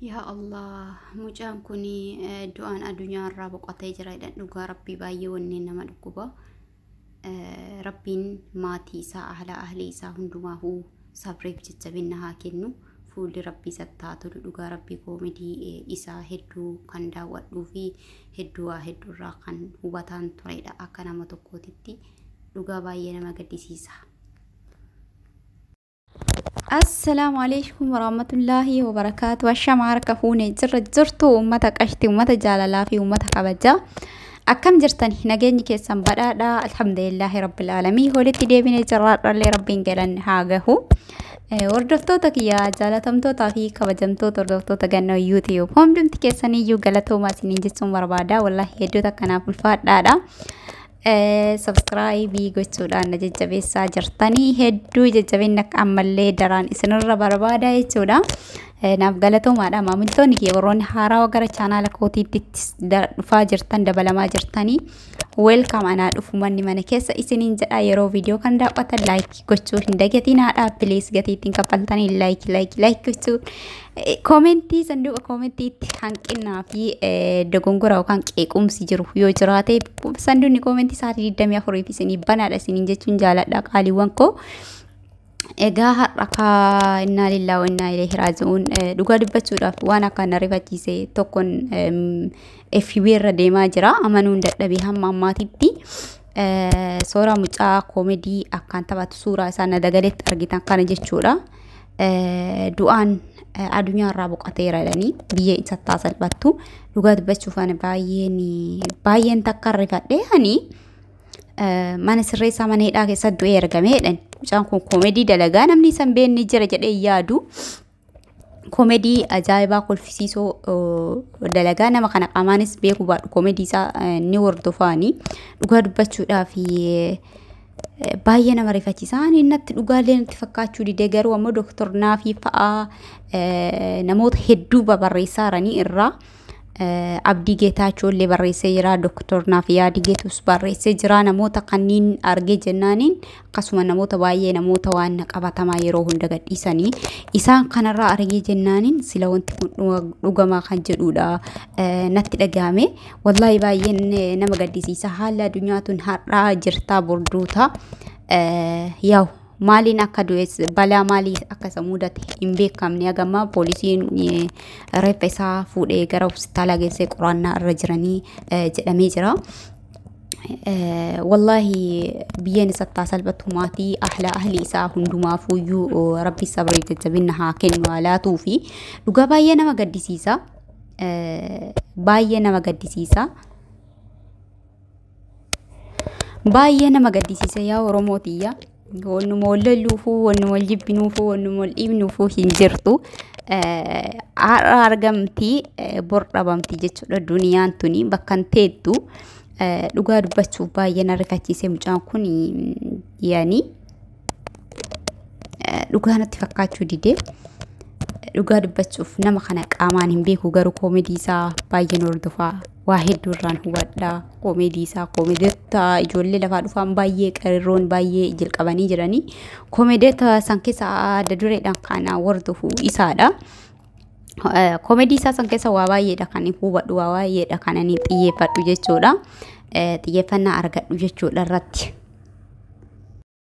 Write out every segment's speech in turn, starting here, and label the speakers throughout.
Speaker 1: Yaa Allah, mucaan kun du'aan addunyaa irraa boqotee jira jedhan. Dhugaa Rabbii baay'ee wanneen nama dhukkuba. Rabbiin maatii isaa, ahla ahlii isaa hundumaafuu sabriif jajjabina haa kennu. Fuulli Rabbii isatti haa tolu. Dhugaa Rabbii koomedii isaa hedduu kan daawwadhuu fi hedduu waa hedduu irraa kan hubataan turedha akka nama tokkootitti. Dhugaa baay'ee nama gaddisiisa.
Speaker 2: Assalaamu alaikum warahmatullaahi wabarakaatu. Ashama harka fuunee jirra jirtu uummata qashti, uummata jaalalaa fi uummata kabajaa. Akkam jirtan? Nageenyi keessan badhaadhaa? Alhamdulillaahi rabbil aalamii. Walitti deebinee jirraadhallee Rabbiin galanni haa gahu. Hordoftoota kiyyaa jaalatamtootaa fi kabajamtoota hordoftoota gannoo YouTube hundumti keessaniyyuu galatoomaa isiniin jechuun barbaada. Wallaahi hedduuta akkanaaf ulfaadhaadha. Sabskraayibii gochuudhaan na jajjabeessaa jirtanii, hedduu jajjabinna ammallee daraan isinirra barbaada jechuudha. Naaf galatoomaadha. Maamiltoonni kiyya warroonni haarawaa gara chaanaala kootiitti dhufaa jirtan, dabalamaa jirtanii, welcome, anaa dhufu manni mana keessa isiniin jedha. Yeroo viidiyoo kan daawwatan like gochuu hin dagatinaadha. Please, gatii ittiin kaffaltanii like like like gochuu, koomentii, sanduuqa koomentiitti hanqinnaa fi dogongora yookaan qeequmsi jiru yoo jiraate sanduuqni koomentii sa'aatii 24 isinii banaadha isiniin jechuun jaaladha, qaaliiwwan koo. Egaa har'a kaa innaa lillaa wa innaa ilayhi raaji'uun. Dhugaa dubbachuudhaaf waan akka na rifachiise tokkoon FB irra deemaa jira, amanuun dadhabee hamma ammaatitti. Suuraa mucaa koomedii akkaan taphatu, suuraa isaa na dagaletti argitan kana jechuudha. Du'aan addunyaa irraa boqoteera jedhanii, biyya isatti haa salphattu. Dhugaa dubbachuuf ani baay'een baay'een takka rifadhee. Ani mana sirreessaa, mana hidhaa keessatti du'ee argame jedhan. Mucaan kun koomedii dalagaa, namni isa hin beekne jira jedhee yaadu. Koomedii ajaa'ibaa kolfisiisoo dalagaa. Nama kana qaamaanis beekuu baadhu koomedii isaa ni hordofaani. Dhugaa dubbachuudhaaf baay'ee nama rifachiisa. Ani natti dhugaallee natti fakkaachuu didee, garuu ammoo Dooktor Naafii fa'aa namoota hedduu babarreessaa jiranii irraa, Abdii Geetaachoo illee barreessee jira. Dooktor Naafii Yaadii Geetus barreessee jira. Namoota kanneen argee jennaaniin, akkasuma namoota baay'ee, namoota waan qabatamaa yeroo hunda gadhiisanii isaan kanarraa argee jennaaniin, sila wanti kun dhugamaa kan jedhudha natti dhagahame. Wallaahi baay'een nama gaddisiisa. Haalli addunyaa tun har'aa jirtaa borduuta. Yaa'u maaliin akka du'es, balaa maalii akka isa mudate hin beekamne. Hagammaa poolisiin reeffa isaa fuudhee gara hospitaalaa geessee qorannaa irra jiranii jedhamee jira. Wallaahi biyyeen isatti haa salphattu. Maatii ahla ahli isaa hundumaafuyyuu Rabbi sabriif jajjabina haa kennu, haa laatuu fi dhugaa baay'ee nama gaddisiisa. Baay'ee nama gaddisiisa. Baay'ee nama gaddisiisa yaa Oromootiyya. Wannuma wal lolluufuu, wannuma wal jibbinuufuu, wannuma wal dhiibnuufuu hin jirtu. Har'a argamti, bor dhabamti jechuudha duniyaan tuni bakka hin teettu. Dhugaa dubbachuuf baay'ee na rifachiise mucaan kun. Yaani dhugaa natti fakkaachuu didee. Dhugaa dubbachuuf nama kana qaamaan hin beeku, garuu koomedii isaa baay'een hordofaa, waa hedduu irraan hubadhaa. Koomedii isaa, koomedota ijoollee lafaa dhufaan baay'ee, qeerroon baay'ee jalqabanii jiranii, koomedota san keessa adda dureedhaan kan hordofu isaadha. Koomedii isaa san keessa waa baay'eedha kan hubadhu, waa baay'eedha kan ani xiyyeeffadhu jechuudha. Xiyyeeffannaa argadhu jechuudha irratti.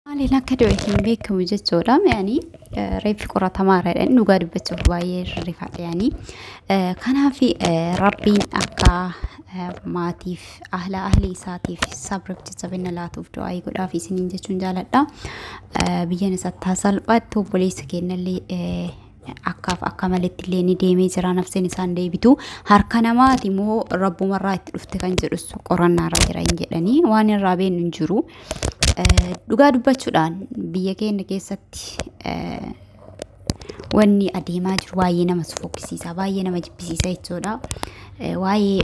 Speaker 2: Maaliin akka du'e hin beekamu jechuudha. Yaani reeffi qoratamaa irra. Dhugaa dubbachuuf baay'ee rifadhe yaani. Kanaaf Rabbiin akka maatiif ahla ahli isaatiif sabriif jajjabina laatuuf du'aa godhaaf isiniin jechuun jaaladha. Biyyeen isatti haa salphattu. Obboleessa keenyallee akkaaf akka maletti illee ni deemee jira, nafseen isaan deebitu. Harka namaati immoo rabbumarraa itti dhufte kan jedhus qorannaa irra jira hin jedhanii, waan irraa beeknu hin jiru. Dhugaa dubbachuudhaan biyya keenya keessatti wanni adeemaa jiru baay'ee nama fokkisiisa, baay'ee nama jibbisiisa jechuudha. Waa'ee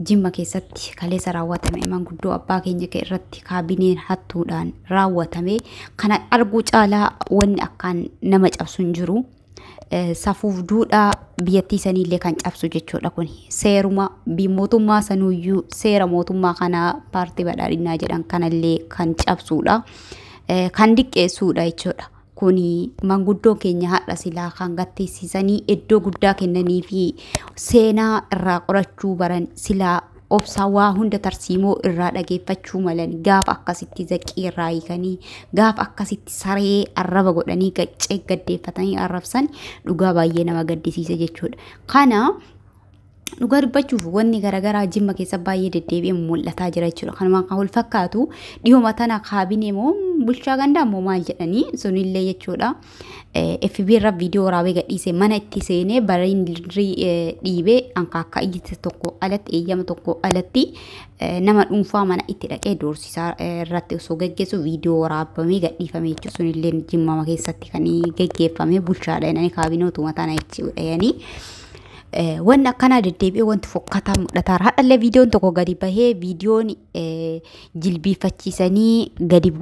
Speaker 2: Jimma keessatti kaleessa raawwatame, manguddoo abbaa keenya irratti kaabineen hattuudhaan raawwatame kana arguu caalaa wanni akkaan nama cabsu hin jiru. Safuuf duudhaa biyyattii saniillee kan cabsu jechuudha kun. Seeruma mootummaa sanuyyuu, seera mootummaa kanaa paartii badhaadhinaa jedhan kanallee kan cabsuudha. Kan diqqeessuudha jechuudha.
Speaker 1: Kuni manguddoon keenya har'a silaa kan gatteessisanii iddoo guddaa kennanii fi seenaa irraa qorachuu baran silaa obsaa waa hunda tarsiimoo irraa dhageeffachuu malan gaafa akkasitti zaqqii irraa hiikanii gaafa akkasitti saree arraba godhanii gaccee gaddeeffatanii arrabsan dhugaa baay'ee nama gaddisiisa jechuudha. Kana dhugaa dubbachuuf wanni garaagaraa Jimma keessa baay'ee deddeebi'ee mul'ataa jira jechuudha. Kanumaan kan wal fakkaatu dhiyooma tana kaabinee moo bulchaa gandaa moo maal jedhanii sunillee jechuudha. FB irra viidiyoo waraabee gadhiise mana itti seenee bariin dhiibee ankaakka iyyite tokko alatti eeyyama tokko alatti nama dhuunfaa mana itti dhaqee doorsisaa irratti osoo geggeessu viidiyoo waraabamee gadhiifame jechuudha. Sunillee Jimma keessatti kan geggeeffame bulchaadha jedhanii kaabinootuma tana jechuudha. Wanni akkanaa deddeebi'ee wanti fokkataa mul'ata. Har'allee viidiyoon tokko gadi bahee viidiyoon jilbiifachiisanii gadi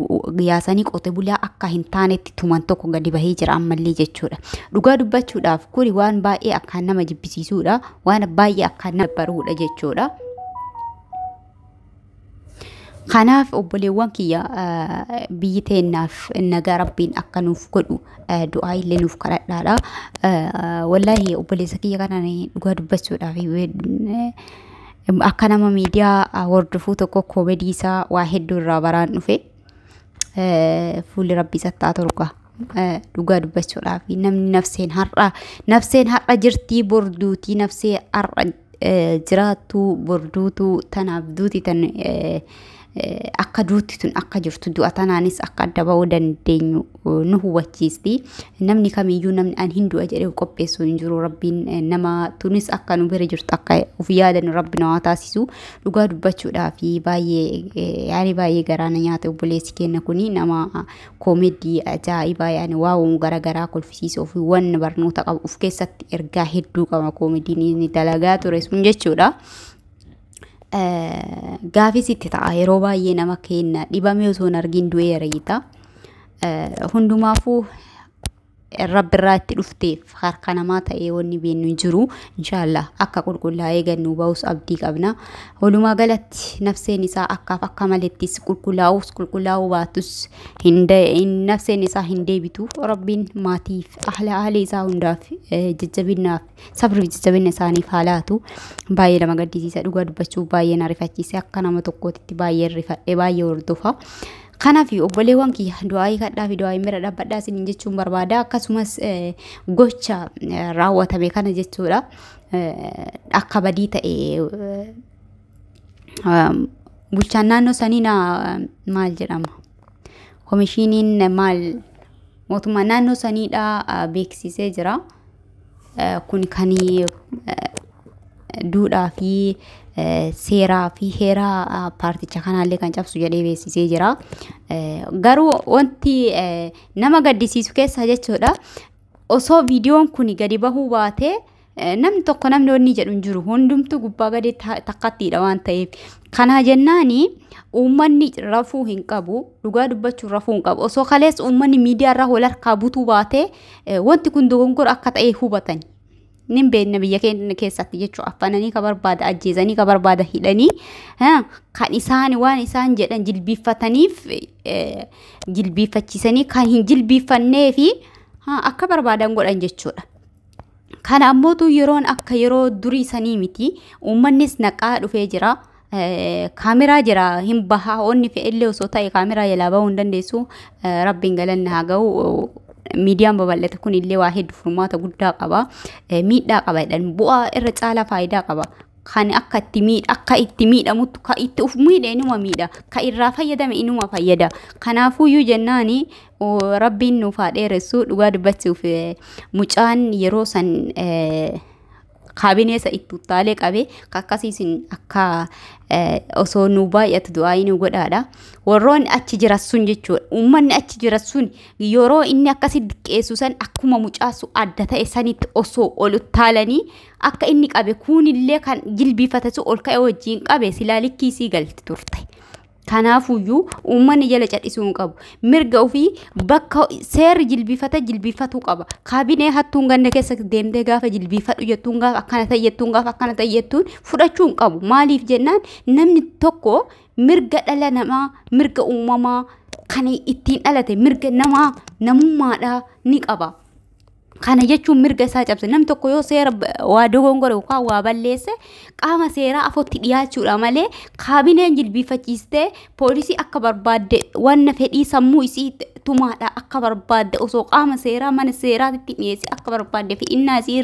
Speaker 1: yaasanii qote bulaa akka hin taanetti tuman tokko gadi bahee jira ammallee jechuudha. Dhugaa dubbachuudhaaf kuni waan baay'ee akkaan nama jibbisiisuudha. Waan baay'ee akkaan nama baruudha jechuudha. Kanaaf obboleewwan kiyya biyyi teennaaf nagaa rabbiin akka nuuf godhu du'aa illee nuuf kadhadhaadha. Wallaahi obboleessa kiyya kanaan dhugaa dubbachuudhaaf akka nama miidiyaa hordofuu tokko koomedii isaa waa hedduu irraa baraan dhufe fuulli rabbii sattaa torga. Dhugaa dubbachuudhaaf namni nafseen har'a jirtii borduutii nafsee har'a jiraattu borduutu tanaaf duuti tan akka duuti tun akka jirtu du'a tanaanis akka adda ba'uu dandeenyu nu hubachiisti. Namni kamiyyuu namni an hin du'a jedhee qopheessu hin jiru. Rabbiin nama tunis akka nu bira jirtu akka of yaadannu rabbi nu haa taasisu. Dhugaa dubbachuudhaaf baay'ee yaani baay'ee garaa na nyaate obboleessi keenya kuni nama koomedii ajaa'ibaa yaani waawuu garaagaraa kolfisiisuu fi waan barnoota qabu of keessatti ergaa hedduu qaba koomediin inni dalagaa ture sun jechuudha. Gaafis itti ta'a yeroo baay'ee nama kenna dhibamee osoo hin argin du'eera jetta. Hundumaafuu rabbirraa itti dhufteef harka namaa ta'ee wanni beennu hin jiru. Inshaallah akka qulqullaa'ee gannu ba'us abdii qabna. Walumaa galatti nafseen isaa akkaaf akka malettis qulqullaa'us qulqullaa'uu baatus nafseen isaa hin deebitu. Rabbiin maatiif ahla isaa hundaaf jajjabinaaf sabriif jajjabina isaaniif haa laatu. Baay'ee nama gaddisiisa dhugaa dubbachuuf baay'ee na rifachiise akka nama tokkootitti baay'ee rifadhe baay'ee hordofa. Kanaaf obboleewwan kiyya du'aayii kadhaa fi du'aayii bira dhaabbadhaa isiniin jechuun barbaada. Akkasumas gocha raawwatame kana jechuudha. Akka badii ta'e bulchaan naannoo sanii maal jedhama? Komishiiniin maal mootummaa naannoo saniidha beeksisee jira. Kun kan duudhaa fi seeraa fi heeraa paarticha kanaallee kan cabsu jedhee beeksisee jira. Garuu wanti nama gaddisiisu keessaa jechuudha. Osoo viidiyoon kun gadi bahuu baatee namni tokko namni wanni jedhu hin jiru. Hundumtuu gubbaa gadi takkattiidha waan ta'eef. Kana jennaani uummanni rafuu hin qabu. Dhugaa dubbachuun rafuu hin qabu. Osoo kaleessa uummanni miidiyaa irraa wal harkaa butuu baatee wanti kun dogongora akka ta'e hubatan. Nin beekna biyya keenya keessatti jechuudha. Affananii ka barbaada ajjeesanii ka barbaada hidhanii kan isaan waan isaan jedhan jilbiiffataniif jilbiiffachiisanii kan hin jilbiiffannee fi akka barbaadan godhan jechuudha. Kana ammootu yeroon akka yeroo durii sanii miti. Uummannis naqaa dhufee jira. Kaameraa jira hin bahaa onni fe'ellee osoo ta'e kaameraa jalaa bahuu hin dandeessu. Rabbiin galanni haa ga'u. Miidiyaan babal'ate kun illee waa hedduu furmaata guddaa qaba. Miidhaa qaba jedhan bu'aa irra caalaa faayidaa qaba. Kan akka itti miidhamutti kan itti of miidhe inuma miidha. Kan irraa fayyadame inuma fayyada. Kanaafuyyuu jennaani rabbiin nuuf haa dheeressu dhugaa dubbachuuf mucaan yeroo san kaabineessa itti uttaalee qabee akkasiisin akka osoo nu baay'atu du'aa nu godhaadha. Warroonni achi jiran sun jechuudha. Uummanni achi jiran sun yeroo inni akkasi diqqeessu san akkuma mucaasu adda ta'e sanitti osoo ol uttaalanii akka inni qabe kunillee kan jilbiifate sun ol ka'e wajjin qabe silaa likkiisii galti turte. Kanaafuyyuu uummanni jala cadhisuu hin qabu. Mirga ofii bakka seerri jilbiifata jilbiifatuu qaba. Kaabinee hattuun ganda keessa deemtee gaafa jilbiifadhu jettuun gaafa akkana ta'e jettuun gaafa akkana ta'e jettuun fudhachuu hin qabu. Maaliif jennaan namni tokko mirga dhala namaa mirga uumamaa Kan ittiin dhalate mirga namaa namummaadhaa ni qaba. Kana jechuun mirga isaa cabse. Namni tokko yoo seera waa dogongore yookaan waa balleesse qaama seeraa afootti dhiyaachuudha malee kaabineen jilbiifachiistee poolisii akka barbaadde wanna fedhii sammuu isii tumaadha akka barbaadde osoo qaama seeraa mana seeraatti dhiyeesse akka barbaadde fe'innaa isii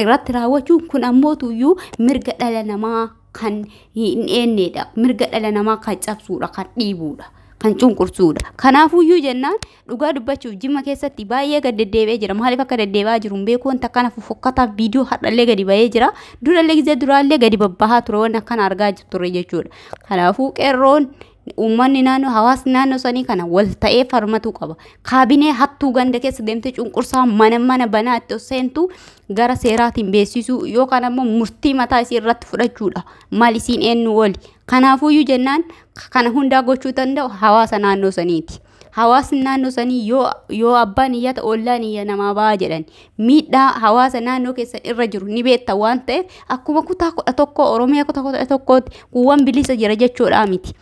Speaker 1: irratti raawwachuun kun ammoo tuyyuu mirga dhala namaa kan hin eennedha. Mirga dhala namaa kan cabsuudha, kan dhiibuudha, kan cunqursuudha. Kanaafuyyuu jennaan dhugaa dubbachuuf Jimma keessatti baay'ee gad deddeebi'ee jira. Maaliif akka deddeebi'aa jiru hin beeku. Wanta akkana fofokkataaf viidiyoo har'allee gadi ba'ee jira. Durallee gizee duraallee gadi babbahaa ture waan akkana argaa turre jechuudha. Kanaafuu qeerroon uummanni naannoo hawaasni naannoo sanii kana wal ta'ee falmatuu qaba. Kaabinee hattuu ganda keessa deemtee cunqursaa mana mana banaa itti seentu gara seeraatiin beeksisuu yookaan ammoo murtii mataa isii irratti fudhachuudha. Maal isiin eenyu oli? Kanaafuyyuu jennaan kana hundaa gochuu danda'u hawaasa naannoo saniiti. Hawaasni naannoo sanii yoo abbaan iyyata ollaan iyya namaa ba'a jedhan miidhaa hawaasa naannoo keessa irra jiru ni beekta waan ta'eef akkuma kutaa 11 Oromiyaa kutaa 11tti kuuwwan bilisa jira jechuudha miti.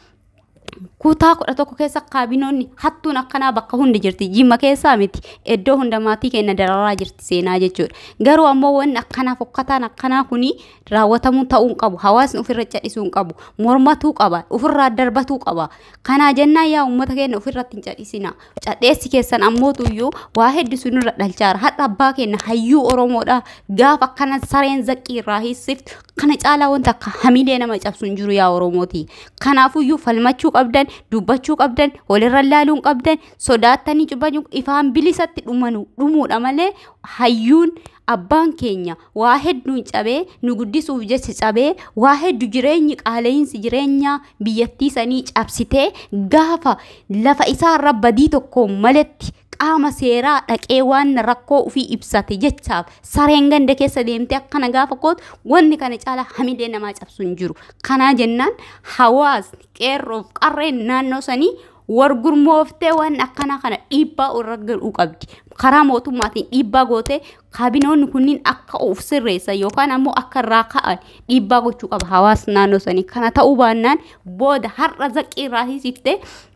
Speaker 1: Kutaa 11 keessa kaabinoonni hattuun akkanaa bakka hundi jirti. Jimma keessaa miti. Iddoo hunda maatii keenya dararaa jirti seenaa jechuudha. Garuu ammoo wanni akkanaa fokkataan akkanaa kuni raawwatamuu ta'uu hin qabu. Hawaasni ofirra cadhisuu hin qabu. Mormatuu qaba. Ofirraa darbatuu qaba. Kanaa jennaan yaa uummata keenya ofirratti hin cadhisina. Cadheessi keessan ammoo tuyyuu waa hedduu sunirra dhalchaara. Hadha abbaa keenya hayyuu Oromoodha. Gaafa akkana sareen zaqqii irraa hiissiftu kana caalaa wanta akka hamilee nama cabsu hin jiru yaa Oromooti. Kanaafuyyuu falmachuu qabdan, dubbachuu qabdan, walirra laaluun qabdan, sodaattanii cubbachuu ifaan bilisatti dhumuudha malee hayyuun abbaan keenya waa hedduun cabee nu guddisuuf jecha cabee waa hedduu jireenyi qaala'insi jireenya biyyattii sanii cabsitee gaafa lafa isaarra badii tokko maletti qaama seeraa dhaqee waan rakkoo ofii ibsate jechaaf sareen ganda keessa deemtee akkana gaafa kootu wanni kana caalaa hamilee namaa cabsu hin jiru. Kanaa jennaan hawaasni qeerroof qarreen naannoo sanii wargurmooftee waan akkanaa kana dhiibbaa irra godhuu qabdi. Karaa mootummaatiin dhiibbaa gootee kaabinoonni kunniin akka of sirreessan yookaan ammoo akka irraa ka'an dhiibbaa gochuu qaba hawaasni naannoo sanii. Kana ta'uu baannaan booda har'a zaqqii irraa hiisiftee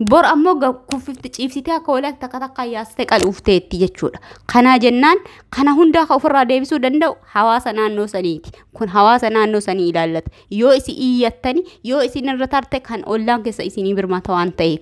Speaker 1: bor ammoo kuffifte ciibsitee akka walaatti takka takka yaastee qaluufteetti jechuudha. Kanaa jennaan kana hundaa kan ofirraa deebisuu danda'u hawaasa naannoo saniiti. Kun hawaasa naannoo sanii ilaallata. Yoo isin iyyattani yoo isin irra tarte kan ollaan keessa isinii birmata waan ta'eef.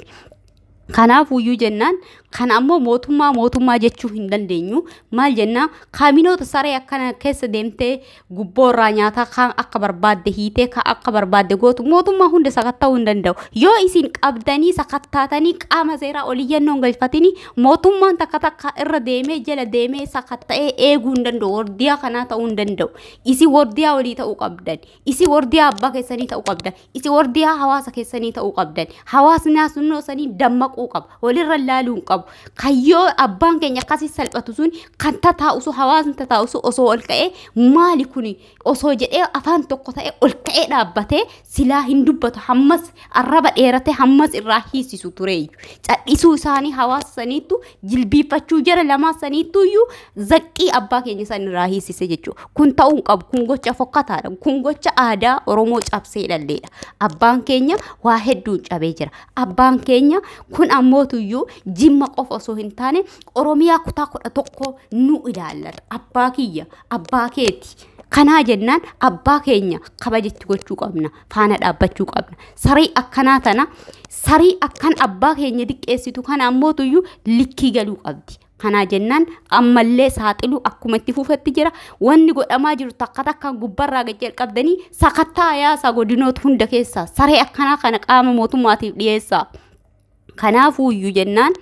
Speaker 1: Kanaafuyyuu jennaan kana ammoo mootummaa jechuu hin dandeenyu. Maal jennaan kaabinoota saree akkana keessa deemtee gubboo irraa nyaataa kan akka barbaadde hiitee kan akka barbaadde gootu mootummaa hunda sakatta'uu hin danda'u. Yoo isin qabdanii sakattaatanii qaama seeraa oliyyannoon galfatanii mootummaan takka takka irra deemee jala deemee sakatta'ee eeguu hin danda'u. Wardiyaa kanaa ta'uu hin danda'u. Isin wardiyaa walii ta'uu qabdan. Isin wardiyaa abbaa keessanii ta'uu qabdan. Isin wardiyaa hawaasa keessanii ta'uu qabdan. Hawaasni naannoo sanii dammaquu qaba. Walirra laaluu hin qabu. Kayyoo abbaan keenya akkasii salphatu sun kan tataa'usu hawaasni tataa'usu osoo ol ka'ee maali kuni osoo jedhee afaan tokko ta'ee ol ka'ee dhaabbatee silaa hin dubbatu hammas arraba dheeratee hammas irraa hiisisu tureeyyu. Cadhisuu isaanii hawaasa saniittu jilbiiffachuu jara lamaa saniittu iyyuu zaqqii abbaa keenya san irraa hiisise jechuudha. Kun ta'uu hin qabu. Kun gocha fokkataadha. Kun gocha aadaa Oromoo cabsee dhalleedha. Abbaan keenya waa hedduun cabee jira. Abbaan keenya kun ammootuyyuu Jimma qofa osoo hin taane Oromiyaa kutaa 11 nu ilaallata. Abbaa kiyya, abbaa keeti. Kanaa jennaan abbaa keenya kabajatti gochuu qabna. Faana dhaabbachuu qabna. Sarii akkanaa tana sarii akkan abbaa keenya diqqeessitu kana ammootuyyuu likkii galuu qabdi. Kanaa jennaan ammallee saaxilu akkuma itti fufetti jira. Wanni godhamaa jiru takka takkaan gubbarraa gad jalqabdanii sakattaa yaasaa godinoota hunda keessaa saree akkanaa kana qaama mootummaatiif dhiyeessaa. Kanaafuyyuu jennaan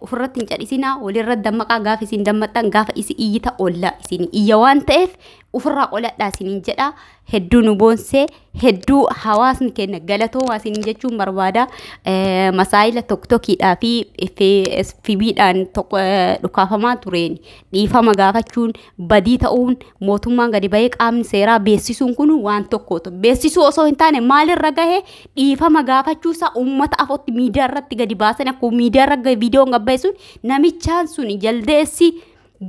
Speaker 1: ofirratti hin cadhisinaa walirra dammaqaa gaafa isin dammaqxan gaafa isin iyyita ollaa isin iyya waan ta'eef ofirraa qoladhaa isiniin jedha. Hedduu nu boonsee hedduu hawaasni keenya galatoomaa isiniin jechuun barbaada. Masaayila tokkokiidhaa fi FB'dhaan dhukaafamaa tureen dhiifama gaafachuun badii ta'uun mootummaan gadi bahee qaamni seeraa beeksisuun kun waan tokkooti. Beeksisuu osoo hin taane maalirra gahe dhiifama gaafachuusaa uummata afotti miidiyaa irratti gadi baasan akkuma miidiyaa irra viidiyoon gabbaye sun namichaan sun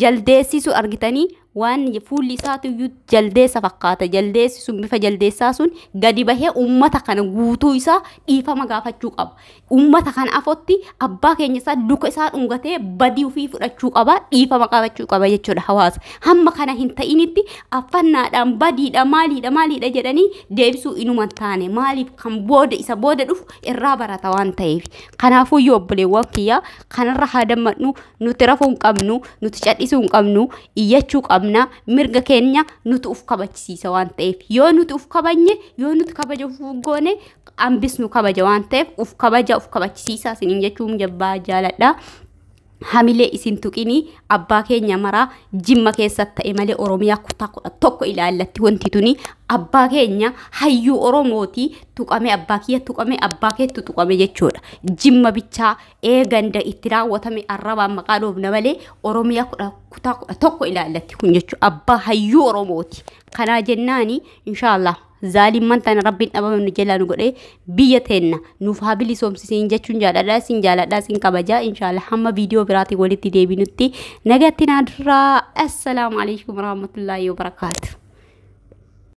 Speaker 1: jaldeessisu argitanii Waan fuulli isaatu iyyuu jaldeessa fakkaata. Jaldeessi sun bifa jaldeessaa sun gadi bahee uummata kana guutuu isaa dhiifama gaafachuu qaba. Uummata kana afotti abbaa keenya isaa duka isaa dhungatee badii ofii fudhachuu qaba, dhiifama gaafachuu qaba jechuudha hawaasa. Hamma kana hin ta'initti affannaadhaan badiidha, maaliidha maaliidha jedhanii deebisuu inuma hin taane. Maaliif kan booda isa booda dhufu irraa barata waan ta'eef. Kanaafuu iyyuu obboleewwan kiyyaa, kanarra haa dammadnu. Nuti rafuu hin qabnu, nuti cadhisuu hin qabnu, iyyachuu qabna. Mirga keenya nuti uf kabachisiisa waan ta'eef, yoo nuti uf kabajne, yoo nuti kabaja uf goone, hambisnu kabaja waan ta'eef, uf kabaja, uf kabachisiisa isiniin jechuun jabbaa jaaladha. Hamilee isin tuqinii abbaa keenya maraa Jimma keessatti ta'e malee Oromiyaa kutaa 11 ilaallatti wanti tuni. Abbaa keenya hayyuu Oromooti tuqame, abbaa kiyya tuqame, abbaa keettu tuqame jechuudha. Jimma bichaa eeganda itti raawwatame arrabaan maqaa dhoofna malee Oromiyaa kutaa 11 ilaallatti kun jechuudha. Abbaa hayyuu Oromooti. Kanaa jennaani inshaallah zaalimman tana Rabbiin dhabama nu jalaa nu godhee biyya teenna nuuf haa bilisoomsisiin jechuun jaaladha. Isin jaaladha, isin kabajaa. Inshaallah hamma viidiyoo biraatiin walitti deebinutti nagatti naa duraa. Assalaamu alaikum warahmatullaahi wabarakaatu.